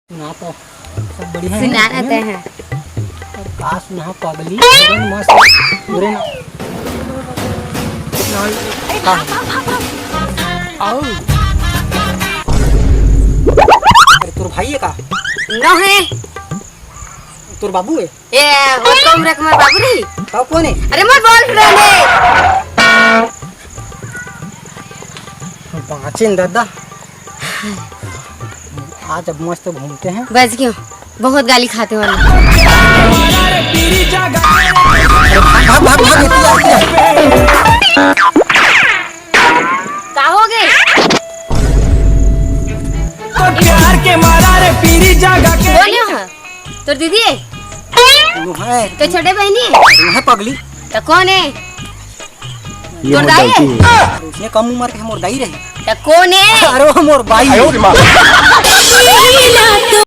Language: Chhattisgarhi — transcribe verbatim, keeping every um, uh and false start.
सुना तो, सब बढ़िया है ना? सुनाना तय है। अब का सुना पगली, पूरे मस्त, पूरे ना। का? आओ। अरे तोर भाई है का? न है। तोर बाबू है? ए, वो तो उम्र के मोर बाबू नहीं। तो कौन है? अरे मोर बॉयफ्रेंड है। बाँचेन दादा। आज अब मस्त घूमते हैं। बच गयो, बहुत गाली खाते वाला। भाग, भाग, भाग, भाग, निकल, निकल। का हो गए? तो प्यार के मारा रे पीरी जगा के। बोलियो हाँ, तोर दीदी है? नो है। तो छोटे बहनी है? नो है पगली। तो कौन है? ये तोर दाई है? अरे उसने कम उम्र के मोर दाई रहे। तो कौन है? अरे वो मोर बाई है।